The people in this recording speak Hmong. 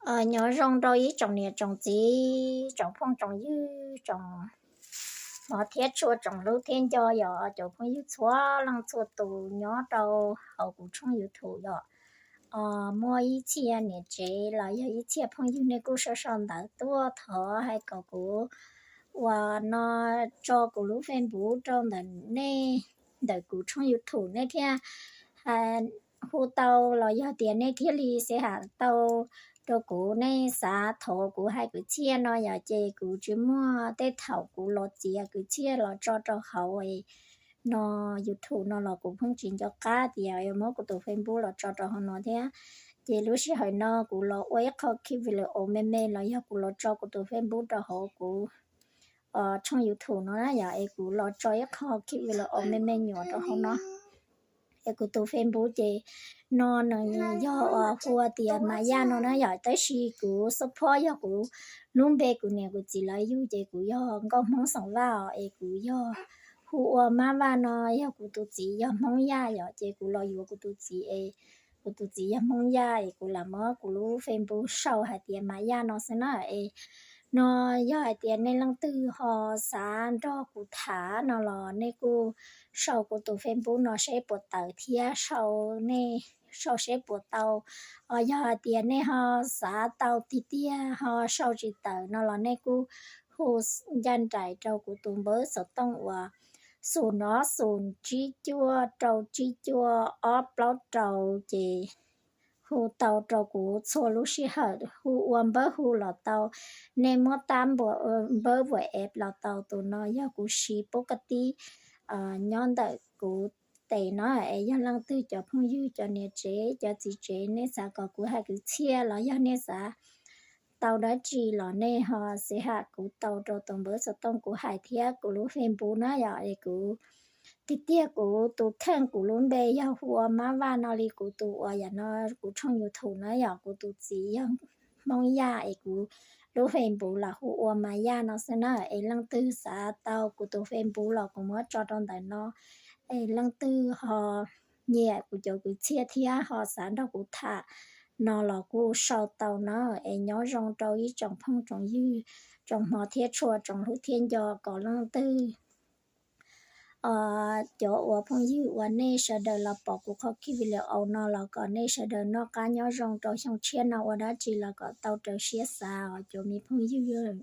Nyob zoo rau ib tsoom niam tsoom txiv, tsoom phooj tsoom ywg, tsoom hmov thiab tshua, tsoom hlub thiab nco, yog cov phooj ywg txhua leej txhua tus nyob rau hauv kuv tshooj YouTube yom. Muaj ib txhia niam tsev los yog ib txhia phooj ywg nej kuj sau sau ntawv tuaj thov hais kom kuv uas no tso kuv lub Facebook rau ntawm nej, ntawm kuv tshooj YouTube nej thiaj hu tau los yog tias nej thiaj li xav ham tau rau kuv, nej xav thov kuv hais kwv txhiaj no yom, ces kuv tsis muaj tej thaum kuv los txiav kwv txhiaj los tso rau hauv no YouTube no los kuv pheej tsis nco qab tias yuav muab kuv tus Facebook los tso rau hauv no thiab. Ces lub sij hawm no kuv los ua ib qho clip video me me los yog kuv los tso kuv tus Facebook rau hauv kuv tshooj YouTube no na yom, es kuv los tso ib qho clip video me me nyuam rau hauv no. Es kuv tus Facebook ces no nws yog hu tias Maya no na yom, tab sis kuv support yog kuv lub npe kuv niam kuv txiv lawv yug ces kuv yog Nkauj Hmoob Xeem Vaj os, es kuv yog hu ua Mab Vaj no, yog kuv tus txiv yog Hmoob Yaj yom, ces kuv los yuav kuv tus txiv es kuv tus txiv yog Hmoob Yaj es kuv lam muab kuv lub Facebook sau hais tias Maya no xwb na. Es no yog hais tias nej leej twg ho xav nrog kuv tham no los nej kuj sau kuv tus Facebook no seb puas tawm thiab sau, nej sau seb puas tau. Os yog hais tias nej ho xav tau tiag tiag ho sau tsis tawm no los nej kuj hu ncaj nraim rau kuv tus npawb xov tooj uas xum no xum tsib cuaj rau tsib cuaj ob plaub rau, ces hu tau rau kuv txhua lub sij hawm, hu ua npawb hu los tau, nej muab tab npawb WhatsApp los tau. Tus no yog kuv siv pub kaj tib nyob ntawm kuv tes no. Es yog leej twg cov phooj ywg, cov niam tsev, cov txiv tsev, nej xav kom kuv hais kwv txhiaj los yog nej xav tau dab tsi los nej ho xav ham kuv tau rau tus npawb xov tooj kuv hais thiab kuv lub Facebook na yom. Es kuv tiag tiag kuv tus kheej kuv lub npe yog hu ua Mab Vaj no li kuv tus uas yam no kuv tshooj YouTube na yom, kuv tus txiv yog Hmoob Yaj es kuv lub Facebook los hu ua Maya no xwb na. Es leej twg xav tau kuv tus Facebook los kuv muab tso rau ntawm no. Es leej twg ho nyiam kuv cov kwv txhiaj thiab ho xav nrog kuv tham no los kuj sau tau na. Es nyob zoo rau ib tsoom phooj tsoom ywg, tsoom hmov thiab tshua, tsoom hlub thiab nco, kom leej twg cov uas phooj ywg uas nej sawv daws los pom kuv qhov clip video no los kom nej sawv daws noj qab nyob zoo rau xyoo tshiab no, ua dab tsi los kom tau raws siab xav os cov me phooj ywg.